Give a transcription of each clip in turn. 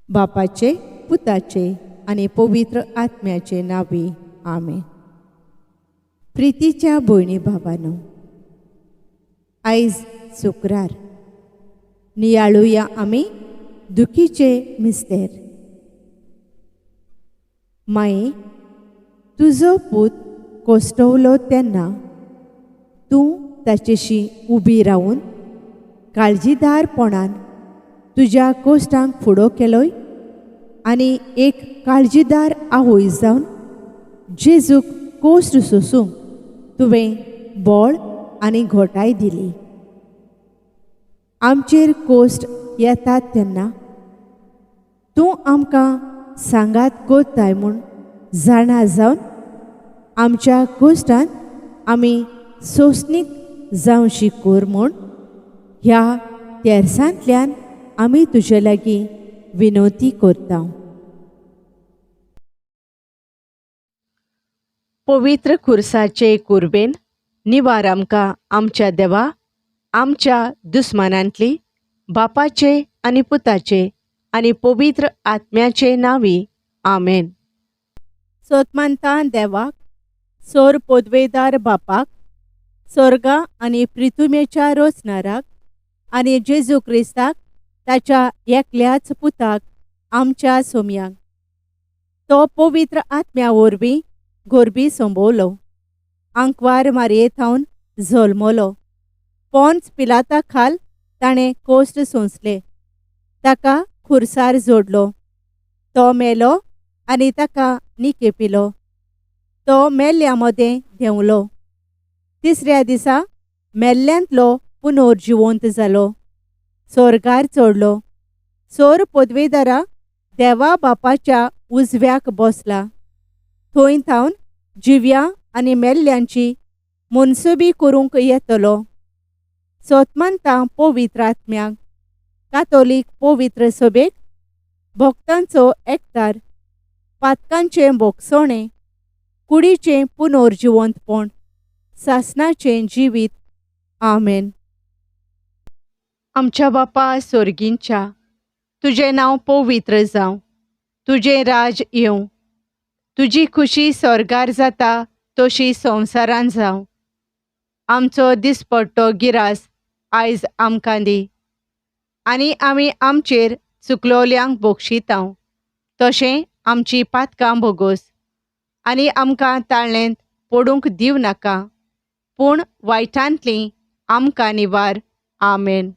बापाचे, पुताचे आनी पवित्र आत्म्याचे नांवी, आमेन. प्रितीच्या भयणी भावानो, आयज शुक्रार, नियाळुया आमी दुखीचे मिस्तेर. माये, तुजो पूत कोश्टवलो तेन्ना तूं ताचेशी उबी रावन काळजीदारपणान तुज्या कोश्टांक फुडो केलोय आनी एक काळजीदार आवय जावन जेजूक कोश्ट सोसूंक तुवें बळ आनी घोटाय दिली. आमचेर कोश्ट येतात तेन्ना तूं आमकां सांगात कोत्ताय म्हूण जाणा जावन आमच्या कोश्टांत आमी सोंसणीक जावशी कोर म्हूण ह्या तेर्सांतल्यान आमी तुजे लागीं विनवती करता. पवित्र खुर्साचे कुर्बेन निवार आमकां आमच्या देवा, आमच्या दुस्मानांतली, बापाचे आनी पुताचे आनी पवित्र आत्म्याचे नांवी, आमेन. सोतमानता देवाक, सोर पोदवेदार बापाक, सोर्गा आनी प्रिथुमेच्या रोचनाराक आनी जेजू क्रिस्ताक ताच्या एकल्याच पुताक आमच्या सोमयाक, तो पवित्र आत्म्या वरवीं गोरबी संबवलो, आंकवार मारये थावन जल्मलो, पोन्स पिलाता खाल ताणें कोश्ट सोंसले, ताका खुर्सार जोडलो, तो मेलो आनी ताका निकेपिलो, तो मेल्ल्या मदें देंवलो, तिसऱ्या दिसा मेल्ल्यांतलो पुनर्जिवंत जालो, सोर्गार चडलो, सोर पदवेदारा देवा बापाच्या उजव्याक बसला, थंय थावन जिव्या आनी मेल्ल्यांची मनसुबी करूंक येतलो. सोतमानता पवित्र आत्म्याक, कातोलीक पवित्र सभेक, भक्तांचो एकतार, पातकांचें भोगसणें, कुडीचें पुनर्जिवंतपण, सासणाचें जिवीत, आमेन. आमच्या बापा सोर्गींच्या, तुजें नांव पवित्र जावं, तुजें राज येवं, तुजी खुशी स्वर्गार जाता तशी संवसारान जावं. आमचो दिसपट्टो गिरास आयज आमकां दी आनी आमी आमचेर चुकलोल्यांक बक्षितांव तशें आमची पातकां भोगोस आनी आमकां ताळ्ळेंत पडूंक दिव नाका, पूण वायटांतली आमकां निवार, आमेन.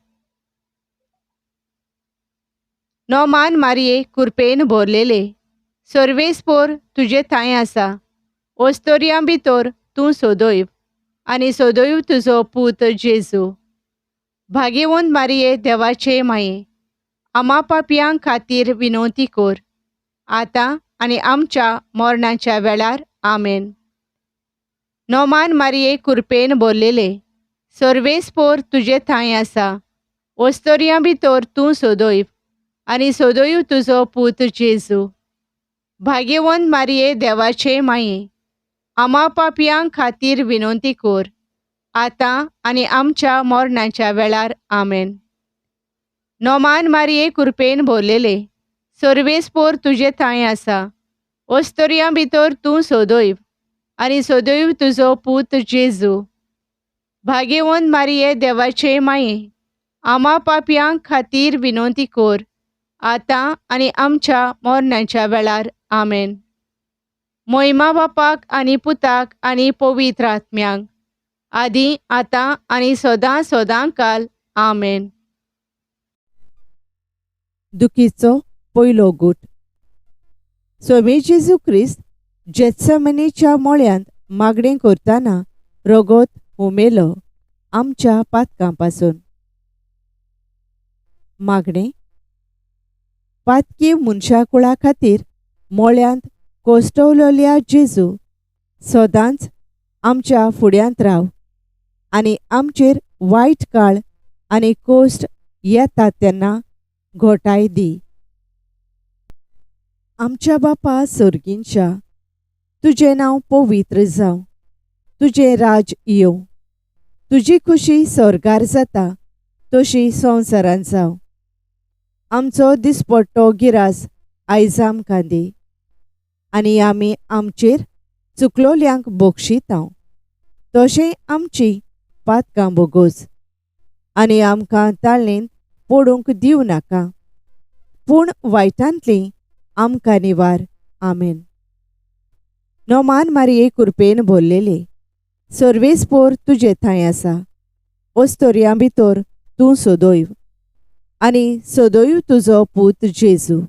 नोमान मारये कुरपेन भरलेले, सर्वेस्पोर तुजे थांय आसा, ओस्तोरयां भितर तूं सोदोयव आनी सोदोयव तुजो पूत जेजू. भागेवंत मारये देवाचे माये, आमा पापयां खातीर विनवती कोर, आतां आनी आमच्या मरणाच्या वेळार, आमेन. नोमान मारये कुरपेन भरलेले, सर्वेस्पोर तुजे थांय आसा, ओस्तोरयां भितर तूं सोदोयव आनी सोदोयव तुजो पूत जेजू. भागेवंत मारये देवाचे माये, आमा पापयां खातीर विनवती कोर, आतां आनी आमच्या मरणाच्या वेळार, आमेन. नोमान मारये कुरपेन भरलेले, सर्वेस्पोर तुजे थांय आसा, ओस्तोरयां भितर तूं सोदोयव आनी सोदोयव तुजो पूत जेजू. भागेवंत मारये देवाचे माये, आमा पापयां खातीर विनवती कोर, आतां आनी आमच्या मरणाच्या वेळार, आमेन. मोहिमा बापाक आनी पुताक आनी पवित्र आत्म्याक, आदी आतां आनी सदां सदां काल, आमेन. दुखीचो पयलो गूट. स्वामी जेजू क्रिस्त जेत्समनीच्या मोळ्यांत मागणें करतना रगत हुमेलो आमच्या पातकां पासून. मागणें पातकी मनशाकुळा खातीर मोळ्यांत कोश्टवलेल्या जेजू, सदांच आमच्या फुड्यांत राव आनी आमचेर वायट काळ आनी कोश्ट येता तेन्ना घोटाय दी. आमच्या बापा सोर्गींच्या, तुजें नांव पवित्र जावं, तुजें राज येवं, तुजी खुशी स्वर्गार जाता तशी संवसारांत जावं. आमचो दिसपट्टो गिरास आयज आमकां दी आनी आमी आमचेर चुकलोल्यांक बक्षितांव तशें आमची पातकां बोगोस आनी आमकां ताळेंत पडूंक दिवं नाका पूण वायटांतली आमकां निवार. आमेन. नोमान मारिये कुरपेन भरलेले सर्वेस्पोर तुजे थंय आसा. ओस्तोरयां भितर तूं सदैव आनी सदैव तुजो पूत जेजू.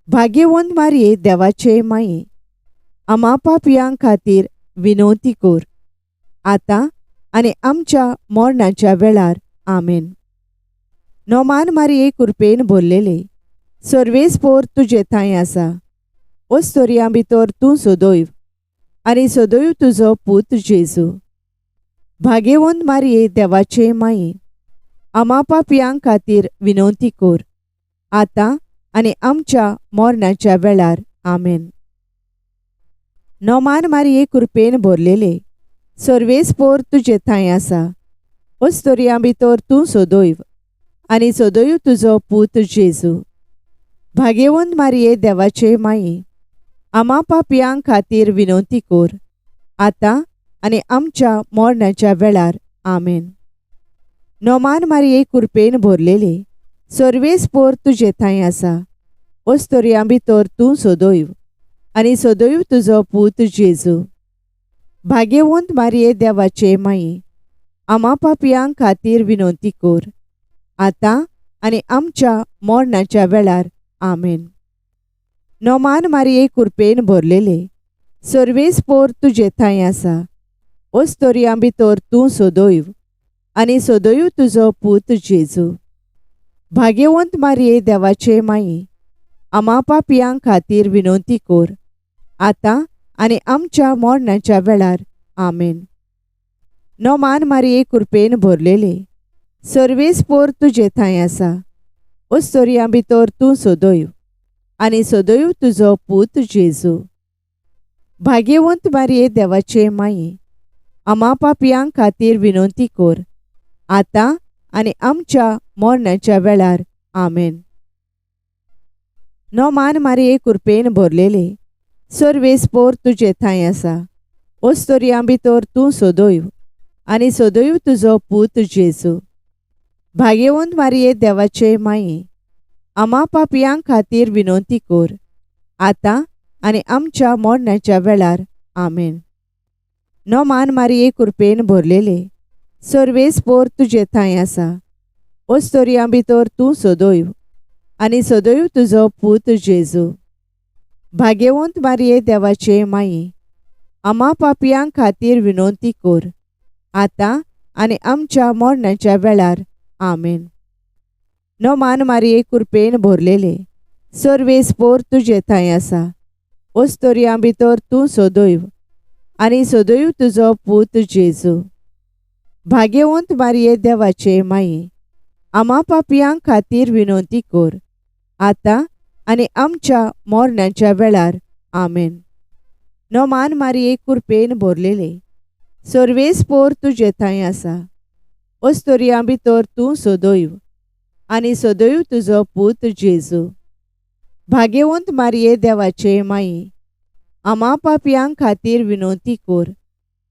भाग्यवंत मारिये देवाचे माये आमा पापयां खातीर विनवती कर आतां आनी आमच्या मरणाच्या वेळार. आमेन. नोमान मारिये कुरपेन भरलेले सर्वेस्पोर तुजे थंय आसा. ओस्तोरयां भितर तूं सदैव आनी सदैव तुजो पूत जेजू. भाग्यवंत मारिये देवाचे माये आमा पापयां खातीर विनवती कर आतां आनी आमच्या मरणाच्या वेळार. आमेन. नोमान मारिये कुरपेन भरलेले सर्वेस्पोर तुजे थंय आसा. ओस्तोरयां भितर तूं सदैव आनी सदैव तुजो पूत जेजू. भाग्यवंत मारिये देवाचे माये आमा पापयां खातीर विनवती कर आतां आनी आमच्या मरणाच्या वेळार. आमेन. नोमान मारिये कुरपेन भरलेले सर्वेस्पोर तुजे थंय आसा. ओस्तोरयां भितर तूं सदैव आनी सदैव तुजो पूत जेजू. भाग्यवंत मारिये देवाचे माये आमा पापयां खातीर विनवती कर आतां आनी आमच्या मरणाच्या वेळार. आमेन. नोमान मारिये कुरपेन भरलेले सर्वेस्पोर तुजे थंय आसा. ओस्तोरयां भितर तूं सदैव आनी सदैव तुजो पूत जेजू. भाग्यवंत मारिये देवाचे माये आमा पापयां खातीर विनवती कर आतां आनी आमच्या मरणाच्या वेळार. आमेन. नोमान मारिये कुरपेन भरलेले सर्वेस्पोर तुजे थंय आसा. ओस्तोरयां भितर तूं सदैव आनी सदैव तुजो पूत जेजू. भाग्यवंत मारिये देवाचे माये आमा पापयां खातीर विनवती कर आतां आनी आमच्या मरणाच्या वेळार. आमेन. नोमान मारिये कुरपेन भरलेले सर्वेस्पोर तुजे थंय आसा. ओस्तोरयां भितर तूं सदैव आनी सदैव तुजो पूत जेजू. भाग्यवंत मारिये देवाचे माये आमा पापयां खातीर विनवती कर आतां आनी आमच्या मरणाच्या वेळार. आमेन. नोमान मारिये कुरपेन भरलेले सर्वेस्पोर तुजे थंय आसा. ओस्तोरयां भितर तूं सदैव आनी सदैव तुजो पूत जेजू. भाग्यवंत मारिये देवाचे माये आमा पापयां खातीर विनवती कर आतां आनी आमच्या मरणाच्या वेळार. आमेन. नोमान मारिये कुरपेन भरलेले सर्वेस्पोर तुजे थंय आसा. ओस्तोरयां भितर तूं सदैव आनी सदैव तुजो पूत जेजू. भाग्यवंत मारिये देवाचे माये आमा पापयां खातीर विनवती कर आतां आनी आमच्या मरणाच्या वेळार. आमेन. नोमान मारिये कुरपेन भरलेले सर्वेस्पोर तुजे थंय आसा. ओस्तोरयां भितर तूं सदैव आनी सदैव तुजो पूत जेजू. भाग्यवंत मारिये देवाचे माये आमा पापयां खातीर विनवती कर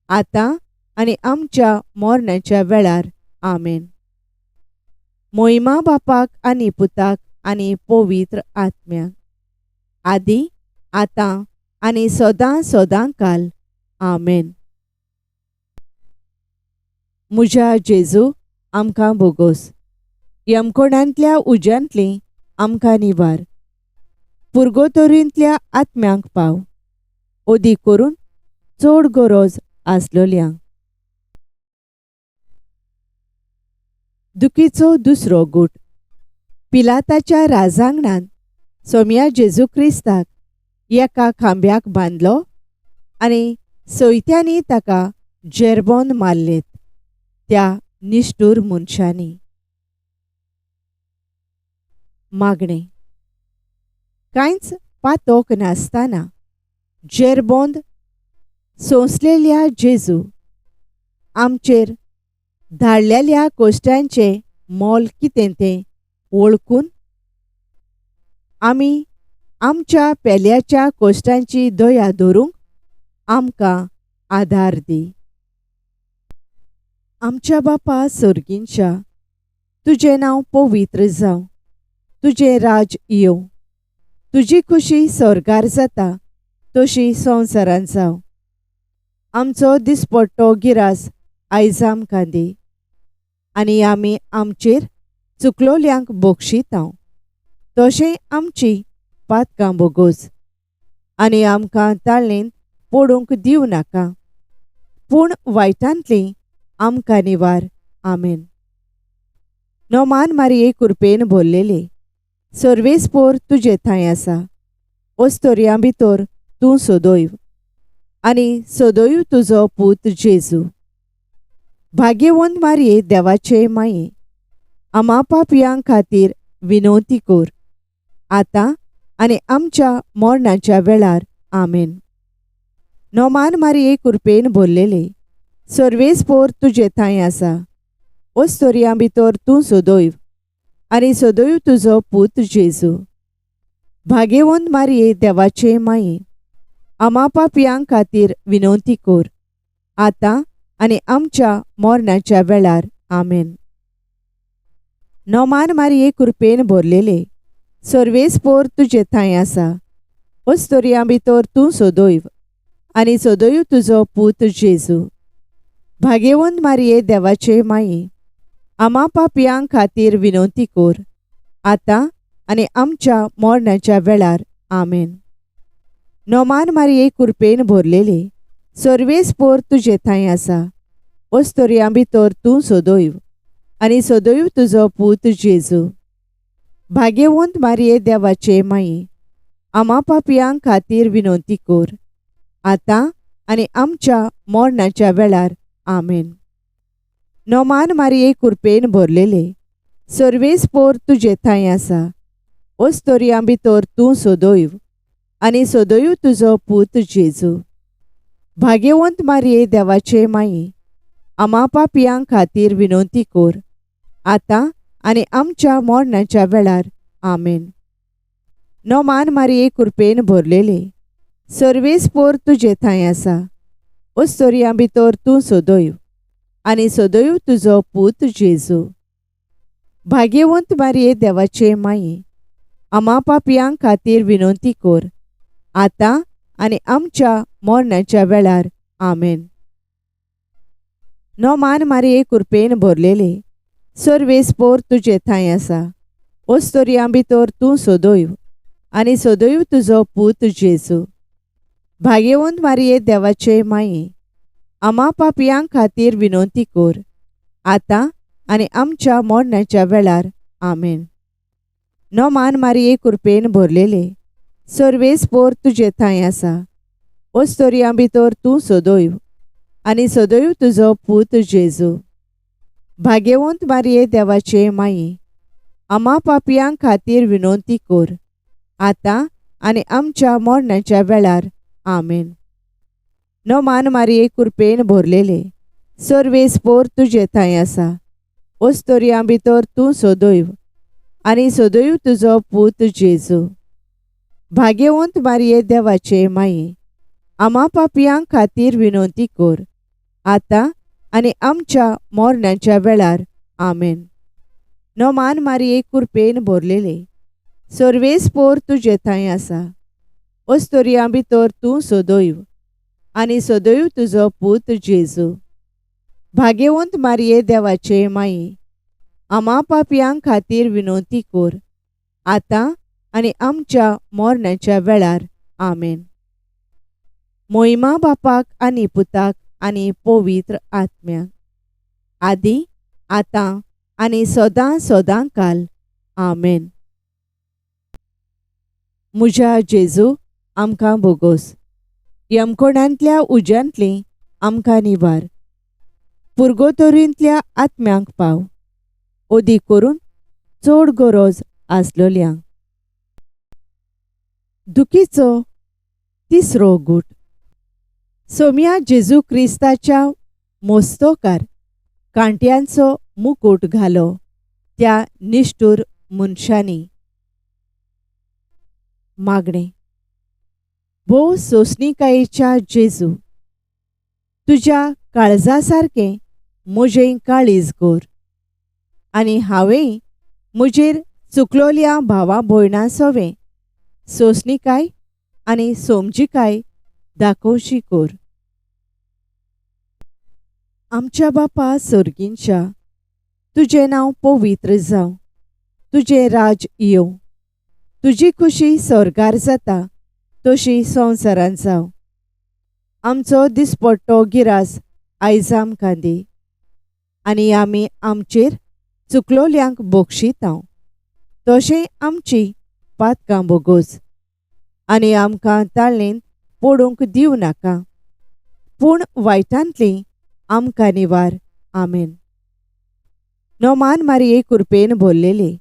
आतां आनी आमच्या मरणाच्या वेळार. आमेन. मोहिमा बापाक आनी पुताक आनी पवित्र आत्म्याक, आदी आतां आनी सदां सदां काल. आमेन. म्हज्या जेजू आमकां बोगोस, यमकोणांतल्या उज्यांतली आमकां निवार, पुर्गोतोरींतल्या आत्म्यांक पाव, ओदी करून चड गरज आसलोल्यांक. दुखीचो दुसरो गूट. पिलाताच्या राजांगणांत सोम्या जेजू क्रिस्ताक एका खांब्याक बांदलो आनी सोयत्यांनी ताका जेरबोन मारलेत त्या निश्ठूर मनशांनी. मागणें. कांयच पातोक नासतना जेरबोंद सोंसलेल्या जेजू आमचेर धाडलेल्या कोश्टांचें मोल कितें तें वळखून आमी आमच्या पेल्याच्या कोश्टांची दया धरूंक आमकां आदार दी. आमच्या बापा सोर्गींच्या, तुजें नांव पवित्र जावं, तुजें राज येवं, तुजी खुशी स्वर्गार जाता तशी संवसारांत जावं. आमचो दिसपट्टो गिरास आयज आमकां दी आनी आमी आमचेर चुकलोल्यांक बक्षितांव तशें आमची पातकां बोगोस आनी आमकां ताळेंत पडूंक दिवं नाका, पूण वायटांतली आमकां निवार. आमेन. नोमान मारिये कुरपेन भरलेले, सर्वेस्पोर तुजे थंय आसा, ओस्तोरयां भितर तूं सदैव आनी सदैव तुजो पूत जेजू. भाग्यवंत मारिये देवाचे माये, आमा पापयां खातीर विनवती कर, आतां आनी आमच्या मरणाच्या वेळार. आमेन. नोमान मारिये कुरपेन भरलेले, सर्वेस्पोर तुजे थंय आसा, ओस्तोरयां भितर तूं सदैव आनी सदैव तुजो पूत जेजू. भाग्यवंत मारिये देवाचे माये, आमा पापयां खातीर विनवती कर, आतां आनी आमच्या मरणाच्या वेळार. आमेन. नोमान मारिये कुरपेन भरलेले, सर्वेस्पोर तुजे थंय आसा, ओस्तोरयां भितर तूं सदैव आनी सदैव तुजो पूत जेजू. भाग्यवंत मारिये देवाचे माये, आमा पापयां खातीर विनवती कर, आतां आनी आमच्या मरणाच्या वेळार. आमेन. नोमान मारिये कुरपेन भरलेले, सर्वेस्पोर तुजे थंय आसा, ओस्तोरयां भितर तूं सदैव आनी सदैव तुजो पूत जेजू. भाग्यवंत मारिये देवाचे माये, आमा पापयां खातीर विनवती कर, आतां आनी आमच्या मरणाच्या वेळार. आमेन. नोमान मारिये कुरपेन भरलेले, सर्वेस्पोर तुजे थंय आसा, ओस्तोरयां भितर तूं सदैव आनी सदैव तुजो पूत जेजू. भाग्यवंत मारिये देवाचे माये, आमा पापयां खातीर विनवती कर, आतां आनी आमच्या मरणाच्या वेळार. आमेन. नोमान मारिये कुरपेन भरलेले, सर्वेस्पोर तुजे थंय आसा, ओस्तोरयां भितर तूं सदैव आनी सदैव तुजो पूत जेजू. भाग्यवंत मारिये देवाचे माये, आमा पापयां खातीर विनवती कर, आतां आनी आमच्या मरणाच्या वेळार. आमेन. नोमान मारिये कुरपेन भरलेले, सर्वेस्पोर तुजे थंय आसा, ओस्तोरयां भितर तूं सदैव आनी सदैव तुजो पूत जेजू. भाग्यवंत मारिये देवाचे माये, आमा पापयां खातीर विनवती कर, आतां आनी आमच्या मरणाच्या वेळार. आमेन. नोमान मारिये कुरपेन भरलेले, सर्वेस्पोर तुजे थंय आसा, ओस्तोरयां भितर तूं सदैव आनी सदैव तुजो पूत जेजू. भाग्यवंत मारिये देवाचे माये, आमा पापयां खातीर विनवती कर, आतां आनी आमच्या मरणाच्या वेळार. आमेन. नोमान मारिये कुरपेन भरलेले, सर्वेस्पोर तुजे थंय आसा, ओस्तोरयां भितर तूं सदैव आनी सदैव तुजो पूत जेजू. भाग्यवंत मारिये देवाचे माये, आमा पापयां खातीर विनवती कर, आतां आनी आमच्या मरणाच्या वेळार. आमेन. नोमान मारिये कुरपेन भरलेले, सर्वेस्पोर तुजे थंय आसा, ओस्तोरयां भितर तूं सदैव आनी सदैव तुजो पूत जेजू. भाग्यवंत मारिये देवाचे माये, आमा पापयां खातीर विनवती कर, आतां आनी आमच्या मरणाच्या वेळार. आमेन. मोहिमा बापाक आनी पुताक आनी पवित्र आत्म्याक, आदी आतां आनी सदां सदां काल. आमेन. म्हज्या जेजू, आमकां बोगोस, यमकोणांतल्या उज्यांतली आमकां निवार, पुर्गोतोरींतल्या आत्म्यांक पाव, ओदी करून चड गरज आसलोल्यांक. दुखीचो तिसरो गूट. सोम्या जेजू क्रिस्ताच्या मोस्तोकार कांट्यांचो मुकूट घालो त्या निश्ठूर मनशांनी. मागणें. भोव सोंसणीकायेच्या जेजू, तुज्या काळजा सारकें म्हजें काळीज कर आनी हांवें म्हजेर चुकलोल्या भावा भयणां सोवें सोंसणीकाय आनी सोमजिकाय दाखोवची कर. आमच्या बापा सर्गींच्या, तुजें नांव पवित्र जावं, तुजें राज येवं, तुजी खुशी स्वर्गार जाता तशी संवसारांत जावं. आमचो दिसपट्टो गिरास आयज आमकां दी आनी आमी आमचेर चुकलोल्यांक बक्षितांव तशें आमची पातकां बोगोस आनी आमकां ताळेंत पडूंक दिवं नाका, पूण वायटांतली आमकां निवार. आमेन. नोमान मारिये कुरपेन भरलेली,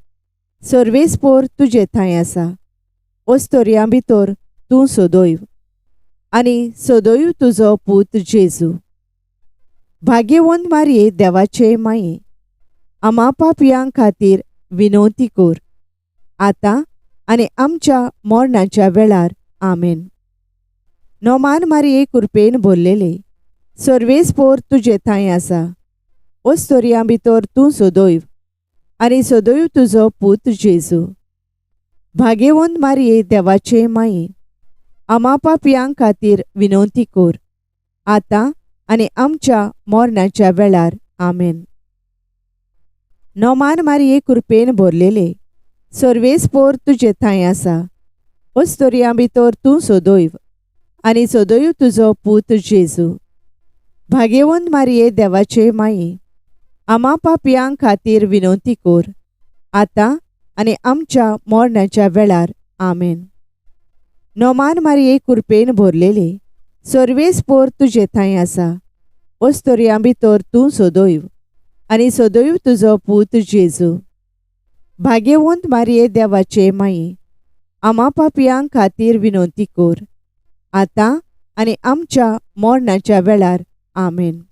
सर्वेस्पोर तुजे थंय आसा, ओस्तोरयां भितर तूं सदैव आनी सदैव तुजो पूत जेजू. भाग्यवंत मारिये देवाचे माये, आमा पापयां खातीर विनवती कर, आतां आनी आमच्या मरणाच्या वेळार. आमेन. नोमान मारिये कुरपेन भरलेले, सर्वेस्पोर तुजे थंय आसा, ओस्तोरयां भितर तूं सदैव आनी सदैव तुजो पूत जेजू. भाग्यवंत मारिये देवाचे माये, आमा पापयां खातीर विनवती कर, आतां आनी आमच्या मरणाच्या वेळार. आमेन. नोमान मारिये कुरपेन भरलेले, सर्वेस्पोर तुजे थंय आसा, ओस्तोरयां भितर तूं सदैव आनी सदैव तुजो पूत जेजू. भाग्यवंत मारिये देवाचे माये, आमा पापयां खातीर विनवती कर, आतां आनी आमच्या मरणाच्या वेळार. आमेन. नोमान मारिये कुरपेन भरलेले, सर्वेस्पोर तुजे थंय आसा, ओस्तोरयां भितर तूं सदैव आनी सदैव तुजो पूत जेजू. भाग्यवंत मारिये देवाचे माये, आमा पापयां खातीर विनवती कर, आतां आनी आमच्या मरणाच्या वेळार. आमेन.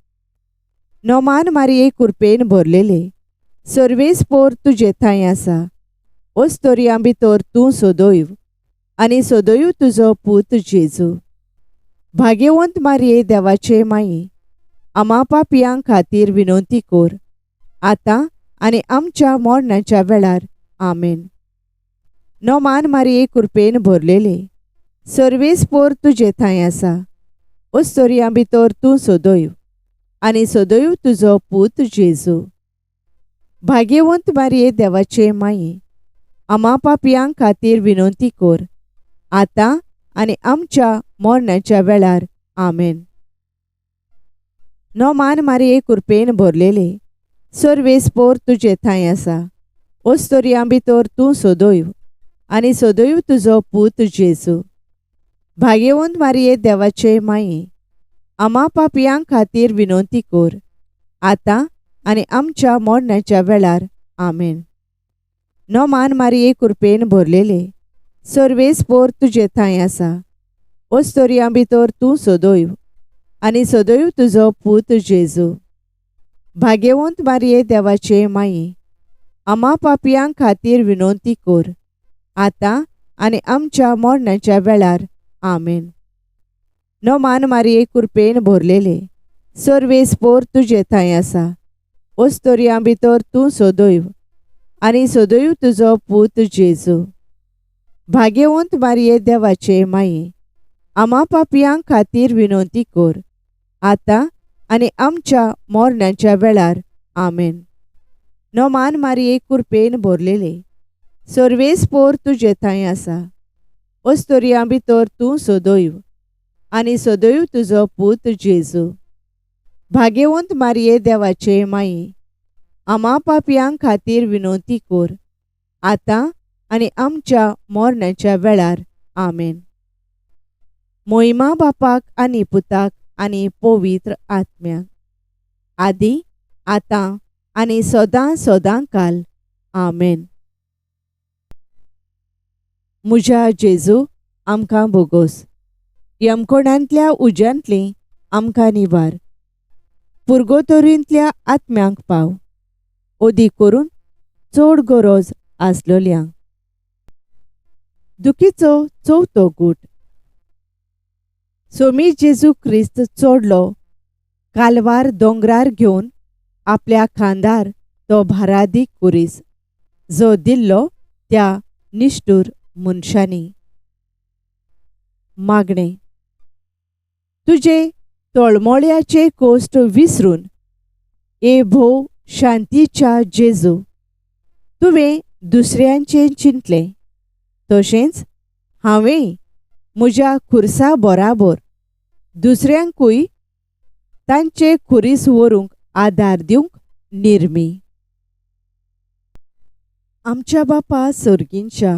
नोमान मारिये कुरपेन भरलेले, सर्वेस्पोर तुजे थंय आसा, ओस्तोरयां भितर तूं सदैव आनी सदैव तुजो पूत जेजू. भाग्यवंत मारिये देवाचे माये, आमा पापयां खातीर विनवती कर, आतां आनी आमच्या मरणाच्या वेळार. आमेन. नोमान मारिये कुरपेन भरलेले, सर्वेस्पोर तुजे थंय आसा, ओस्तोरयां भितर तूं सदैव आनी सदैव तुजो पूत जेजू. भाग्यवंत मारिये देवाचे माये, आमा पापयां खातीर विनवती कर, आतां आनी आमच्या मरणाच्या वेळार. आमेन. नोमान मारिये कुरपेन भरलेले, सर्वेस्पोर तुजे थंय आसा, ओस्तोरयां भितर तूं सदैव आनी सदैव तुजो पूत जेजू. भाग्यवंत मारिये देवाचे माये, आमा पापयां खातीर विनवती कर, आतां आनी आमच्या मरणाच्या वेळार. आमेन. नोमान मारिये कुरपेन भरलेले, सर्वेस्पोर तुजे थंय आसा, ओस्तोरयां भितर तूं सदैव आनी सदैव तुजो पूत जेजू. भाग्यवंत मारिये देवाचे माये, आमा पापयां खातीर विनवती कर, आतां आनी आमच्या मरणाच्या वेळार. आमेन. नोमान मारिये कुरपेन भरलेले, सर्वेस्पोर तुजे थंय आसा, ओस्तोरयां भितर तूं सदैव आनी सदैव तुजो पूत जेजू. भाग्यवंत मारिये देवाचे माये, आमा पापयां खातीर विनवती कर, आतां आनी आमच्या मरणाच्या वेळार. आमेन. नोमान मारिये कुरपेन भरलेले, सर्वेस्पोर तुजे थंय आसा, ओस्तोरयां भितर तूं सदैव आनी सदैव तुजो पूत जेजू. भाग्यवंत मारिये देवाचे माये, आमा पापयां खातीर विनवती कर, आतां आनी आमच्या मरणाच्या वेळार. आमेन. मोहिमा बापाक आनी पुताक आनी पवित्र आत्म्याक, आदी आतां आनी सदां सदां काल. आमेन. म्हज्या जेजू, आमकां बोगोस, यमकोणांतल्या उज्यांतली आमकां निवार, पुर्गोतोरींतल्या आत्म्यांक पाव, अदीक करून चड गरज आसलोल्यांक. दुखीचो चवथो गूट. सोमी जेजू क्रिस्त चोडलो कालवार दोंगरार घेवन आपल्या खांदार तो भारादीक कुरीस जो दिल्लो त्या निश्ठूर मनशांनी. मागणें. तुजे तळमळ्याचे कोश्ट विसरून ए भोव शांतीच्या जेजू, तुवें दुसऱ्यांचें चिंतलें तशेंच हांवें म्हज्या खुर्सा बराबर दुसऱ्यांकूय तांचे खुरीस व्हरूंक आदार दिवंक निर्मी. आमच्या बापा सर्गींच्या,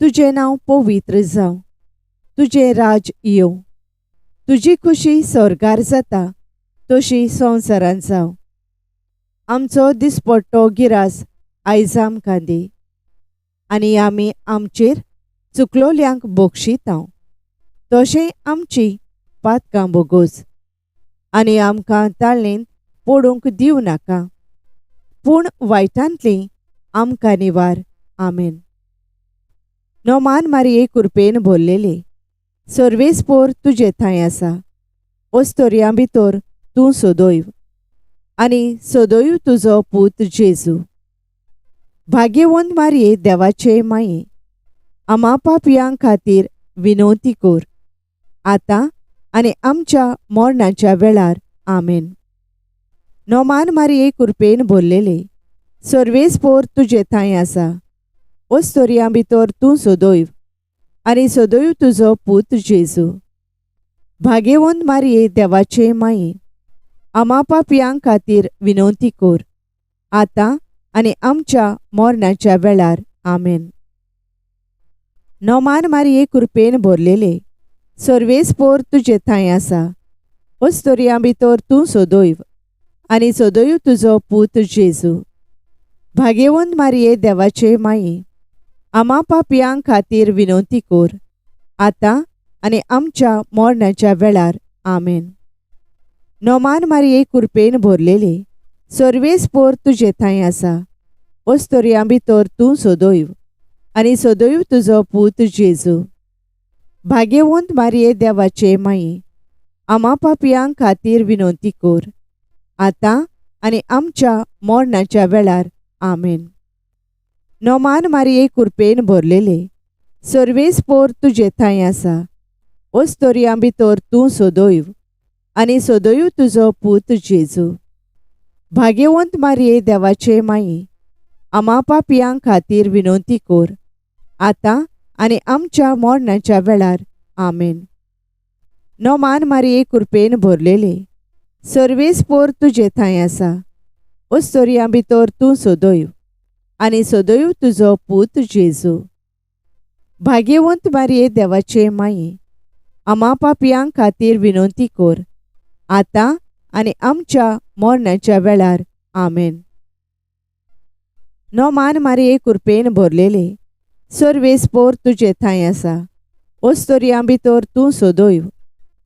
तुजें नांव पवित्र जावं, तुजें राज येवं, तुजी खुशी स्वर्गार जाता तशी संवसारांत जावं. आमचो दिसपट्टो गिरास आयज आमकां दी आनी आमी आमचेर चुकलोल्यांक बक्षितांव तशें आमची पातकां बोगोस आनी आमकां ताळेंत पडूंक दिवं नाका, पूण वायटांतली आमकां निवार. आमेन. नोमान मारये कुरपेन भरलेले, सर्वेस्पोर तुजे थंय आसा, ओस्तोरयां भितर तूं सदैव आनी सदैव तुजो पूत जेजू. भाग्यवंत मारये देवाचे माये, आमा पापयां खातीर विनवती कर आतां आनी आमच्या मरणाच्या वेळार. आमेन. नोमान मारये कुरपेन भरलेले, सर्वेस्पोर तुजे थंय आसा, ओस्तोरयां भितर तूं सदैव आनी सदैव तुजो पूत जेजू. भाग्यवंत मारये देवाचे माये, आमा पापयां खातीर विनवती कर आतां आनी आमच्या मरणाच्या वेळार. आमेन. नोमान मारये कुरपेन भरलेले, सर्वेस्पोर तुजे थंय आसा, ओस्तोरयां भितर तूं सदैव आनी सदैव तुजो पूत जेजू. भाग्यवंत मारये देवाचे माये, आमा पापयां खातीर विनवती कर आतां आनी आमच्या मरणाच्या वेळार. आमेन. नोमान मारये कुरपेन भरलेले, सर्वेस्पोर तुजे थंय आसा, ओस्तोरयां भितर तूं सदैव आनी सदैव तुजो पूत जेजू. भाग्यवंत मारये देवाचे माये, आमा पापयां खातीर विनवती कर आतां आनी आमच्या मरणाच्या वेळार. आमेन. नोमान मारये कुरपेन भरलेले, सर्वेस्पोर तुजे थंय आसा, ओस्तोरयां भितर तूं सदैव आनी सदैव तुजो पूत जेजू. भाग्यवंत मारये देवाचे माये, आमा पापयां खातीर विनवती कर आतां आनी आमच्या मरणाच्या वेळार. आमेन. नोमान मारये कुरपेन भरलेले, सर्वेस्पोर तुजे थंय आसा, ओस्तोरयां भितर तूं सदैव आनी सदैव तुजो पूत जेजू. भाग्यवंत मारये देवाचे माये, आमा पापयां खातीर विनवती कर आतां आनी आमच्या मरणाच्या वेळार. आमेन. नोमान मारये कुरपेन भरलेले, सर्वेस्पोर तुजे थंय आसा, ओस्तोरयां भितर तूं सदैव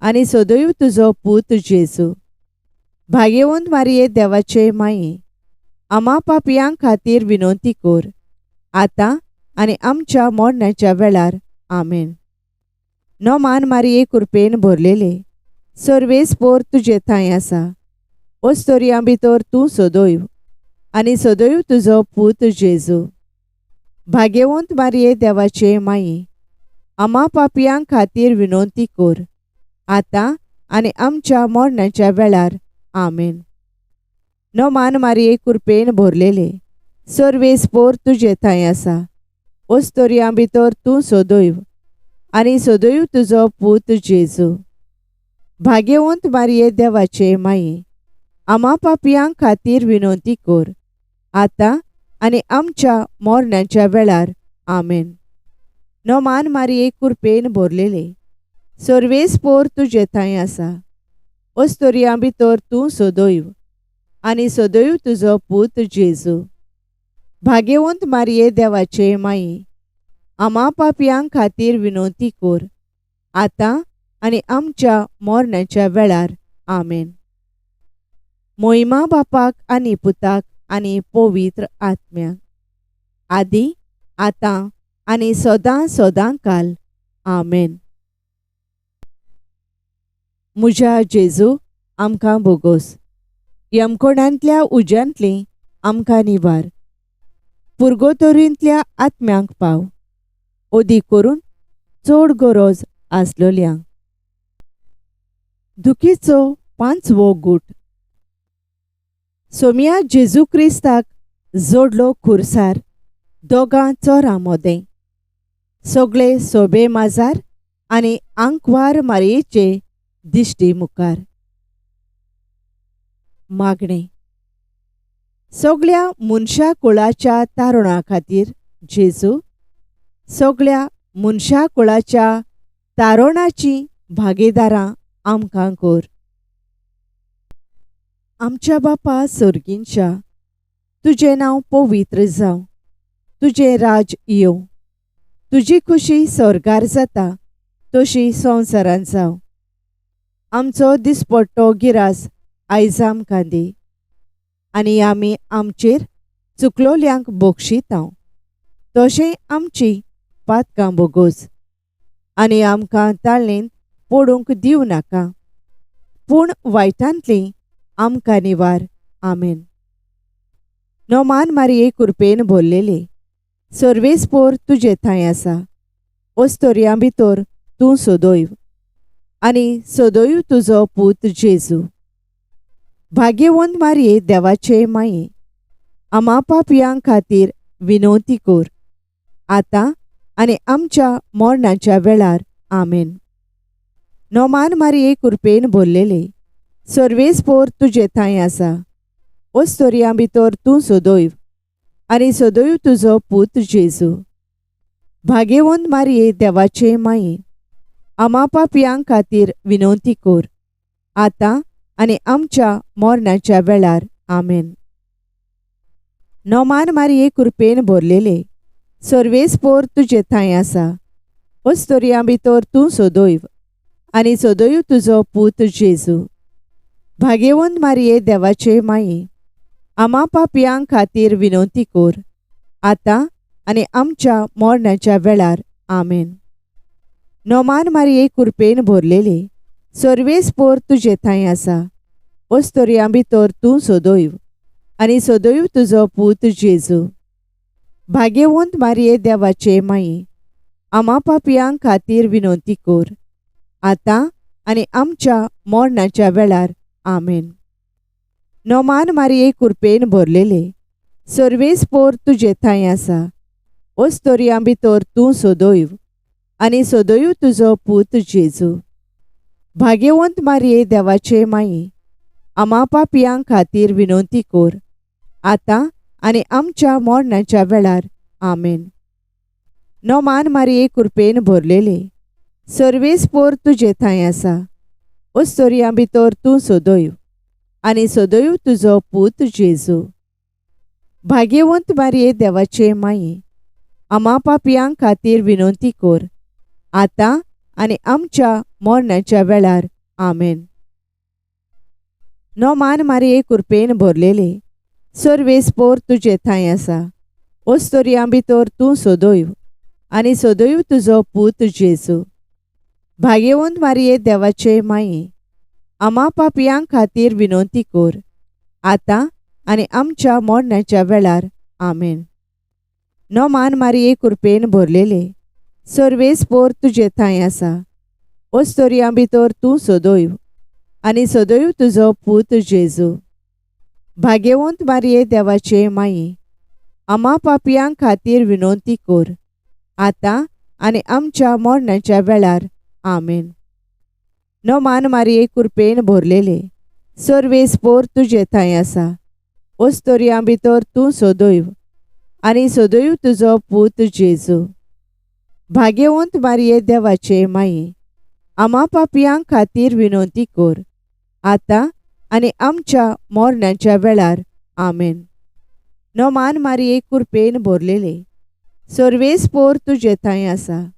आनी सदैव तुजो पूत जेजू. भाग्यवंत मारये देवाचे माये, आमा पापयां खातीर विनवती कर आतां आनी आमच्या मरणाच्या वेळार. आमेन. नोमान मारये कुरपेन भरलेले, सर्वेस्पोर तुजे थंय आसा, ओस्तोरयां भितर तूं सदैव आनी सदैव तुजो पूत जेजू. भाग्यवंत मारये देवाचे माये, आमा पापयां खातीर विनवती कर आतां आनी आमच्या मरणाच्या वेळार. आमेन. नोमान मारये कुरपेन भरलेले, सर्वेस्पोर तुजे थंय आसा, ओस्तोरयां भितर तूं सदैव आनी सदैव तुजो पूत जेजू. भाग्यवंत मारये देवाचे माये, आमा पापयां खातीर विनवती कर आतां आनी आमच्या मरणाच्या वेळार. आमेन. नोमान मारये कुरपेन भरलेले, सर्वेस्पोर तुजे थंय आसा, ओस्तोरयां भितर तूं सदैव आनी सदैव तुजो पूत जेजू. भाग्यवंत मारये देवाचे माये, आमा पापयां खातीर विनवती कर आतां आनी आमच्या मरणाच्या वेळार. आमेन. मोहिमा बापाक आनी पुताक आनी पवित्र आत्म्याक, आदी आतां आनी सदां सदां काल. आमेन. म्हज्या जेजू, आमकां बोगोस. यमकोणांतल्या उज्यांतली आमकां निवार. पुर्गोतोरींतल्या आत्म्यांक पाव, ओदी करून चड गरज आसलोल्यांक. दुखीचो पांचवो गूट. सोम्या जेजू क्रिस्ताक जोडलो खुर्सार दोगां चोरां मोदें. सगळे सोबे माजार आनी आंकवार मारयेचे दिश्टी मुखार. मागणें. सगळ्या मनशा कुळाच्या तारुणा खातीर जेजू, सगळ्या मनशा कुळाच्या तारुणाची भागीदारां आमकां कर. आमच्या बापा सर्गींच्या, तुजें नांव पवित्र जावं, तुजें राज येवं, तुजी खुशी स्वर्गार जाता तशी संवसारांत जावं. आमचो दिसपट्टो गिरास आयज आमकां दी आनी आमी आमचेर चुकलोल्यांक बक्षितांव तशें आमची पातकां बोगोस आनी आमकां ताळेंत पडूंक दिवं नाका, पूण वायटांतली आमकां निवार. आमेन. नोमान मारये कुरपेन भरलेले, सर्वेस्पोर तुजे थंय आसा. ओस्तोरयां भितर तूं सदैव आनी सदैव तुजो पूत जेजू. भाग्यवंत मारये देवाचे माये, आमा पापयां खातीर विनवती कर, आतां आनी आमच्या मरणाच्या वेळार. आमेन. नोमान मारये कुरपेन भरलेले, सर्वेस्पोर तुजे थंय आसा. ओस्तोरयां भितर तूं सदैव आनी सदैव तुजो पूत जेजू. भाग्यवंत मारये देवाचे माये, आमा पापयां खातीर विनवती कर, आतां आनी आमच्या मरणाच्या वेळार. आमेन. नोमान मारये कुरपेन भरलेले, सर्वेस्पोर तुजे थंय आसा. ओस्तोरयां भितर तूं सदैव आनी सदैव तुजो पूत जेजू. भाग्यवंत मारये देवाचे माये, आमा पापयां खातीर विनवती कर, आतां आनी आमच्या मरणाच्या वेळार. आमेन. नोमान मारये कुरपेन भरलेले, सर्वेस्पोर तुजे थंय आसा. ओस्तोरयां भितर तूं सदैव आनी सदैव तुजो पूत जेजू. भाग्यवंत मारये देवाचे माये, आमा पापयां खातीर विनवती कर, आतां आनी आमच्या मरणाच्या वेळार. आमेन. नोमान मारये कुरपेन भरलेले, सर्वेस्पोर तुजे थंय आसा. ओस्तोरयां भितर तूं सदैव आनी सदैव तुजो पूत जेजू. भाग्यवंत मारये देवाचे माये, आमा पापयां खातीर विनवती कर, आतां आनी आमच्या मरणाच्या वेळार. आमेन. नोमान मारये कुरपेन भरलेले, सर्वेस्पोर तुजे थंय आसा. ओस्तोरयां भितर तूं सदैव आनी सदैव तुजो पूत जेजू. भाग्यवंत मारये देवाचे माये, आमा पापयां खातीर विनवती कर, आतां आनी आमच्या मरणाच्या वेळार. आमेन. नोमान मारये कुरपेन भरलेले, सर्वेस्पोर तुजे थंय आसा. ओस्तोरयां भितर तूं सदैव आनी सदैव तुजो पूत जेजू. भाग्यवंत मारये देवाचे माये, आमा पापयां खातीर विनवती कर, आतां आनी आमच्या मरणाच्या वेळार. आमेन. नोमान मारये कुरपेन भरलेले, सर्वेस्पोर तुजे थंय आसा. ओस्तोरयां भितर तूं सदैव आनी सदैव तुजो पूत जेजू. भाग्यवंत मारये देवाचे माये, आमा पापयां खातीर विनवती कर, आतां आनी आमच्या मरणाच्या वेळार. आमेन. नोमान मारये कुरपेन भरलेले, सर्वेस्पोर तुजे थंय आसा. ओस्तोरयां भितर तूं सदैव आनी सदैव तुजो पूत जेजू. भाग्यवंत मारये देवाचे माये, आमा पापयां खातीर विनवती कर, आतां आनी आमच्या मरणाच्या वेळार. आमेन. नोमान मारये कुरपेन भरलेले, सर्वेस्पोर तुजे थंय आसा.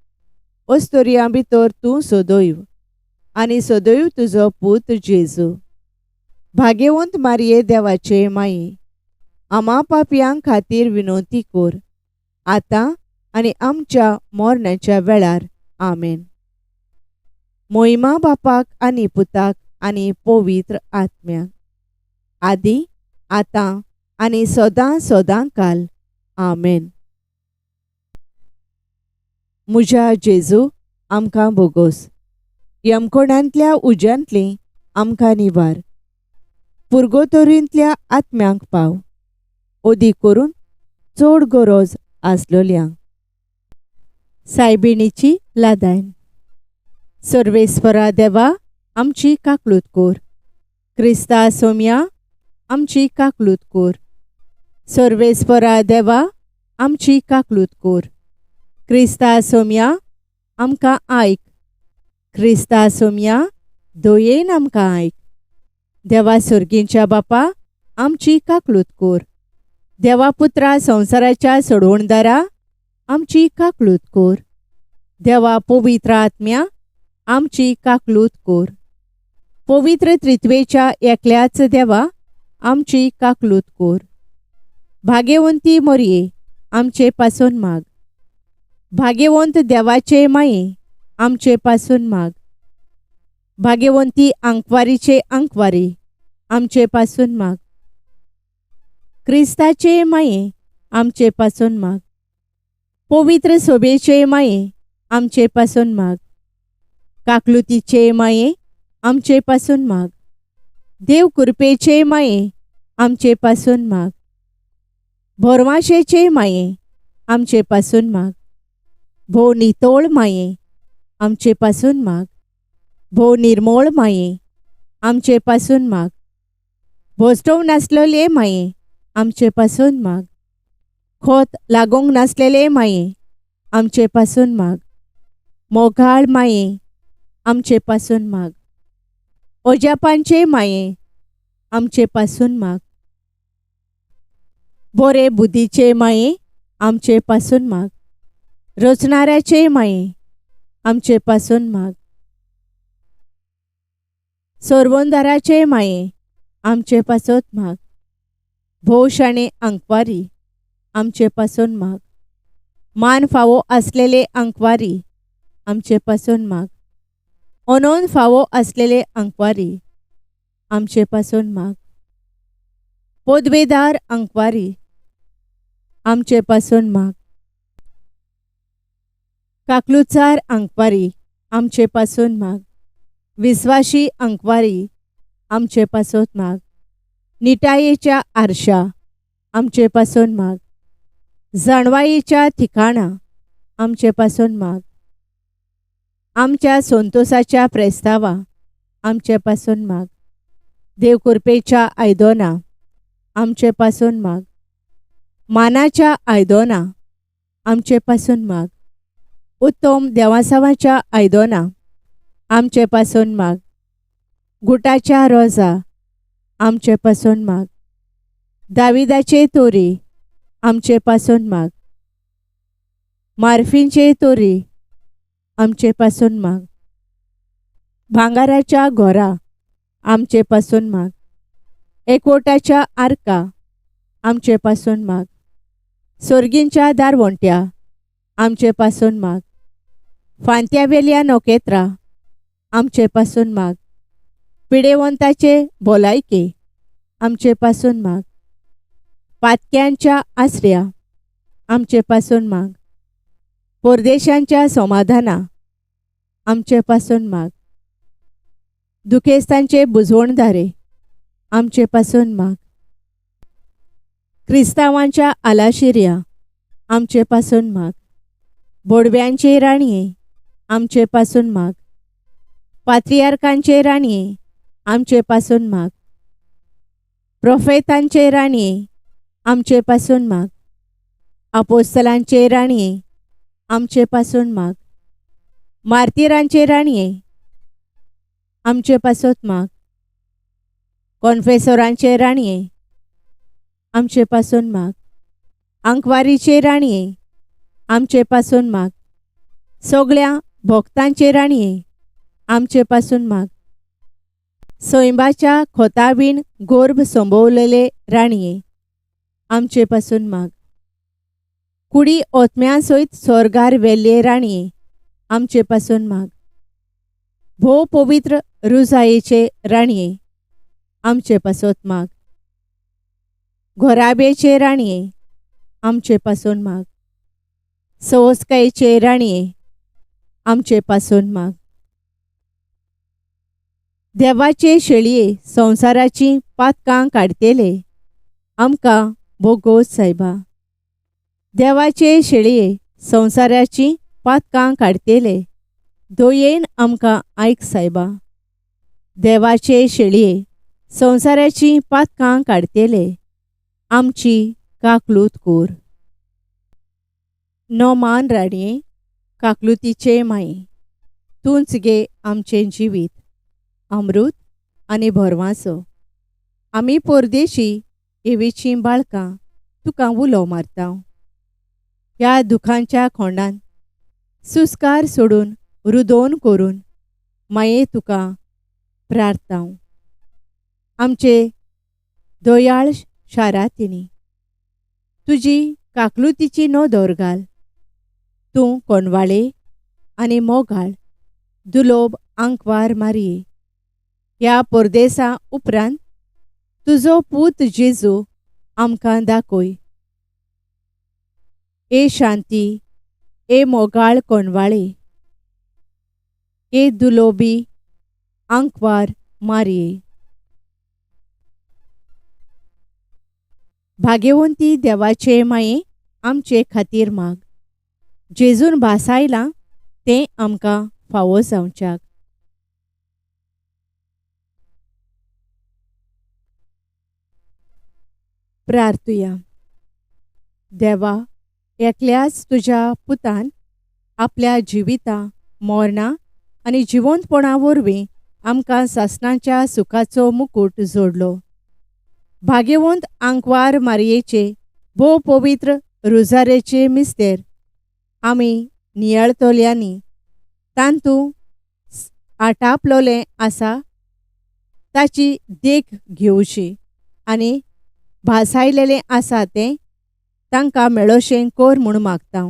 ओस्तोरयां भितर तूं सदैव आनी सदैव तुजो पूत जेजू. भाग्यवंत मारये देवाचे माये, आमा पापयां खातीर विनवती कर, आतां आनी आमच्या मरणाच्या वेळार. आमेन. मोहिमा बापाक आनी पुताक आनी पवित्र आत्म्याक, आदी आतां आनी सदां सदां काल. आमेन. म्हज्या जेजू, आमकां बोगोस. यमकोणांतल्या उज्यांतली आमकां निवार. पुर्गोतोरींतल्या आत्म्यांक पाव, ओदी करून चड गरज आसलोल्यांक. सायबिणीची लादायन. सर्वेस्परा देवा, आमची काकलूत कोर. क्रिस्ता सोम्या, आमची काकलूत कोर. सर्वेस्परा देवा, आमची काकलूत कोर. क्रिस्ता सोम्या, आमकां आयक. क्रिस्ता सोम्या, दयेन आमकां आयक. देवा सर्गींच्या बापा, आमची काकलूत कोर. देवा पुत्रा संवसाराच्या सोडवणदारा, आमची काकलूत कोर. देवा पवित्र आत्म्या, आमची काकलूत कोर. पवित्र त्रित्वेच्या एकल्याच देवा, आमची काकलूत कोर. भाग्यवंती मोरये, आमचे पासून माग. भाग्यवंत देवाचे माये, आमचे पासून माग. भाग्यवंती आंकवारीचे आंकवारी, आमचे पासून माग. क्रिस्ताचे माये, आमचे पासून माग. पवित्र सोबेचे माये, आमचे पासून माग. काकलुतीचे माये, आमचे पासून माग. देव कृपेचे माये, आमचे पासून माग. भोरवाशेचे माये, आमचे पासून माग. भोव नितोळ माये, आमचे पासून माग. भोव निर्मोळ माये, आमचे पासून माग. भोसटोव नासलेले माये, आमचे पासून माग. खोत लागूंक नासलेले माये, आमचे पासून माग. मोगाळ माये, आमचे पासून माग. ओजापांचे माये, आमचे पासून माग. बोरे बुद्धीचे माये, आमचे पासून माग. रचणाऱ्याचे माये, आमचे पासून माग. सोरवंदाराचे माये, आमचे पासत माग. भोव शाणे आंकवारी, आमचे पासून माग. मान फावो आसलेले आंकवारी, आमचे पासून माग. अनोन फावो आसलेले आंकवारी, आमचे पासून माग. पदवेदार आंकवारी, आमचे पासून माग. काकलुचार आंकवारी, आमचे पासून माग. विस्वाशी आंकवारी, आमचे पासत माग. निटायेच्या आरशा, आमचे पासून माग. जाणवायेच्या ठिकाणा, आमचे पासून माग. आमच्या संतोसाच्या प्रेस्तावा, आमचे पासून माग. देव कृपेच्या आयदोना, आमचे पासून माग. मानाच्या आयदोना, आमचे पासून माग. उत्तम देवासावाच्या आयदोना, आमचे पासून माग. गुटाच्या रोजा, आमचे पासून माग. दाविदाचे तोरी, आमचे पासून माग. मार्फींचे तोरी, आमचे पासून माग. भांगाराच्या घोरा, आमचे पासून माग. एकवटाच्या आर्का, आमचे पासून माग. सोर्गींच्या दारवंट्या, आमचे पासून माग. फांत्यावेल्या नखेत्रां, आमचे पासून माग. पिडेवंताचे भलायके, आमचे पासून माग. पातक्यांच्या आसऱ्या, आमचे पासून माग. परदेशांच्या समाधाना, आमचे पासून माग. दुखेस्तांचे बुजवणदारे, आमचे पासून माग. क्रिस्तांवांच्या आलाशिऱ्या, आमचे पासून माग. बोडव्यांचे राणये, आमचे पासून माग. पात्रियार्कांचे राणये, आमचे पासून माग. प्रोफेतांचे राणये, आमचे पासून माग. आपोस्तलांचे राणये, आमचे पासून माग. मार्तिरांचे राणये, आमचे पासत माग. कॉन्फेसोरांचे राणये, आमचे पासून माग. आंकवारीचे राणये, आमचे पासून माग. सगळ्या भक्तांचे राणये, आमचे पासून माग. सैंबाच्या खोतावीण गोर्भ संभवलेले राणये, आमचे पासून माग. कुडी ओतम्या सयत सोर्गार वेल्ले राणये आमचे पासून माग. भोव पवित्र रुजायेचे राणये आमचे पासत माग. घोराब्याचे राणये आमचे पासून माग. सवस्कायेचे राणये आमचे पासून माग. देवाचे शेळये संवसाराची पातकां काडटेले आमकां भोगोस सायबा. देवाचे शेळये संवसाराची पातकां काडटेले दयेन आमकां आयक सायबा. देवाचे शेळये संवसाराची पातकां काडटेले आमची काकलूत कोर. नोमान राणये काकलुतीचे माये तूंच गे आमचें जिवीत अमृत आनी भरवांसो. आमी परदेशी एवीचीं बाळकां तुका उलो मारता. ह्या दुखांच्या खोंडान सुस्कार सोडून रुदोन करून माये तुका प्रार्थांव. आमचे दयाळ शारातिनी तुजी काकलुतीची नदर घाल. तूं कोणवाळे आनी मोगाळ दुलोब आंकवार मारये. ह्या परदेसा उपरांत तुजो पूत जेजू आमकां दाखय. ए शांती, ए मोगाळ कोणवाळे, ए दुलोबी आंकवार मारये. भाग्यवंती देवाचे माये आमचे खातीर माग. जेजून भासायलां तें आमकां फावो जावच्याक. प्रार्थुया. देवा, एकल्याच तुज्या पुतान आपल्या जिविता मरणा आनी जिवंतपणा वरवीं आमकां सासणाच्या सुखाचो मुकूट जोडलो. भाग्यवंत आंकवार मारयेचे भोव पवित्र रुजारेचे मिस्तेर आमी नियाळतल्यांनी तांतू आटापलोलें आसा ताची देख घेवची आनी भासायलेलें आसा तें तांकां मेळोशें कोर म्हूण मागता.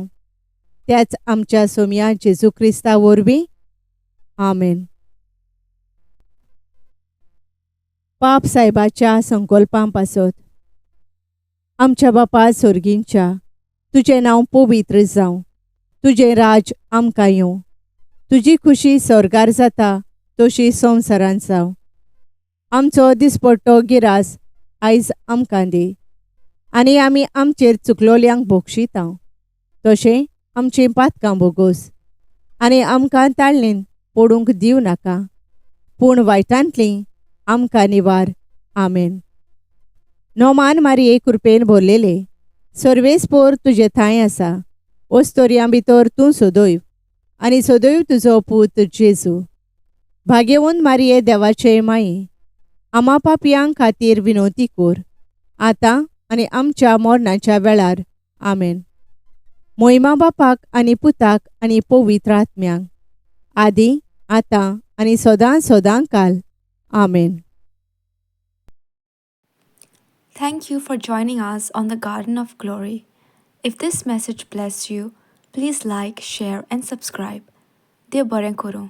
त्याच आमच्या सोमया जेजू क्रिस्ता वरवीं. आमेन. पाप सायबाच्या संकल्पां पासत. आमच्या बापा सोर्गींच्या, तुजें नांव पवित्र जावं, तुजें राज आमकां येवं, तुजी खुशी स्वर्गार जाता तशी संवसारांत जावं. आमचो दिसपट्टो गिरास आयज आमकां दी आनी आमी आमचेर चुकलोल्यांक भोगशिता तशें आमचीं पातकां भोगोस आनी आमकां ताळणेन पडूंक दिवं नाका, पूण वायटांतलीं आमकां निवार. आमेन. नोमान मारये कृपेन भरलेले सर्वेस्पोर तुजे थांय आसा. ओस्तोरयां भितर तूं सदैव आनी सदैव तुजो पूत जेजू. भाग्यवंत मारये देवाचे माये आमा पापयां खातीर विनवती कोर आतां आनी आमच्या मरणाच्या वेळार. आमेन. मोहिमा बापाक आनी पुताक आनी पवित्र आत्म्यांक, आदी आतां आनी सदां सदां काल. आमेन. Thank you for joining us on the Garden of Glory. If this message blessed you, please like, share, and subscribe. देव बरें करूं.